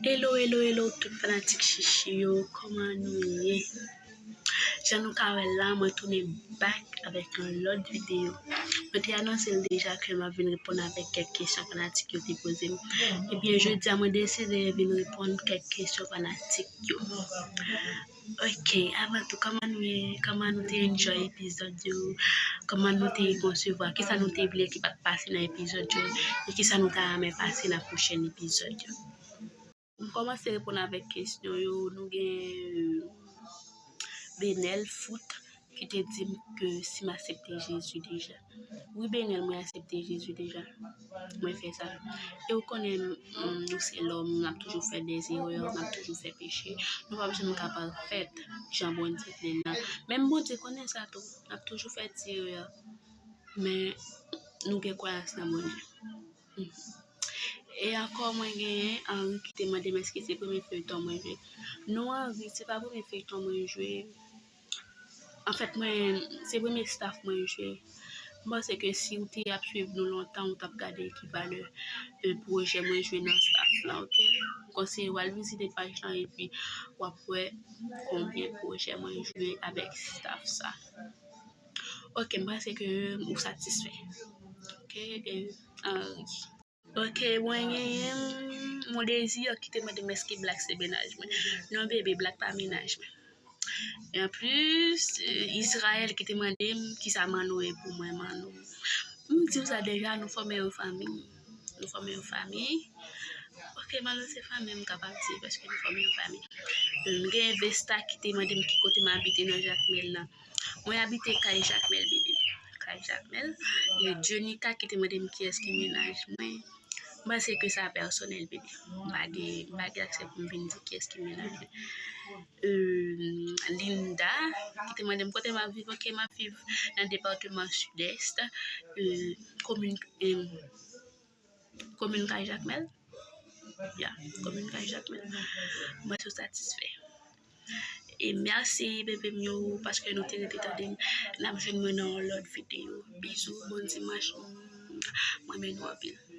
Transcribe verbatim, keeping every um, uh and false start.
Hello, hello, hello, tout fanatik Chichi yo, kòman nou ye? Jan nou ka wè la, mwen tounen back avèk yon lòt videyo. Mwen te anonse l deja ke m ap vin reponn avèk kèk kesyon fanatik yo te poze m. Ebyen, jodi a, mwen deside vin reponn kèk kesyon fanatik yo. Ok, avan tou, kòman nou ye? Kòman nou te enjoy epizòd yo? Kòman nou te konsevwa? Kisa nou te vle ki pa t pase nan epizòd yo? E kisa nou ta renmen pase nan pwochèn epizòd yo? M kòmanse reponn avèk kesyon yo. Nou gen, euh, Benel Foot ki te di m ke si m aksepte Jezi deja. Wi, Benel, mwen aksepte Jezi deja. Mwen fè sa. E ou konnen, mm, nou se lòm, n ap toujou fè dèzerè, n ap toujou fè peche. Nou p ap janm ka pafèt jan Bondye vle l la. Menm Bondye konnen sa tou. N ap toujou fè ti erè. Men nou gen kwayans nan Bondye. E ankò, mwen genyen Henry ki te mande m èske se premye feyton mwen jwe. Non, Henry, se pa premye feyton mwen jwe. Anfèt, mwen, se premye staff mwen jwe. M panse ke si w te ap swiv nou lontan, ou t ap gade ki valè, e, pwojè mwen jwe nan staff lan, ok? M konseye w al vizite paj lan epi w ap wè konbyen pwojè mwen jwe avèk staff sa. Ok, m panse ke ou satisfè. Ok, e, Henry. Ok, mwen genyen Mon Désir ki te mande m èske Black se mennaj mwen. Non, bebe, Black pa mennaj mwen. E anplis, e, Israël ki te mande m kisa Manno ye pou mwen, Manno. M di w sa deja, nou fòme yon fanmi. Nou fòme yon fanmi. Ok, Manno se fanmi, m kapab di, paske nou fòme yon fanmi. E, m gen Vesta ki te mande m ki kote m abite nan Jakmèl lan. Mwen abite kay Jakmèl, bebe. Kay Jakmèl. E Jenica ki te mande m kiyès ki mennaj mwen. M panse ke sa pèsonèl, bebe. M pa gen, m pa gen aksè pou m vin di kiyès ki mennaj mwen. E, Linda ki te mande m kote m ap viv. Ok, m ap viv nan depatman Sidès, e, komin, e, komin Kay Jakmèl. Ya, komin Kay Jakmèl. Mwen sou satisfè. E mèsi, bebe m yo, paske nou te rete tande m. N ap jwenn mwen nan yon lòt videyo. Bizou, bon dimanch. Mwen renmen nou anpil.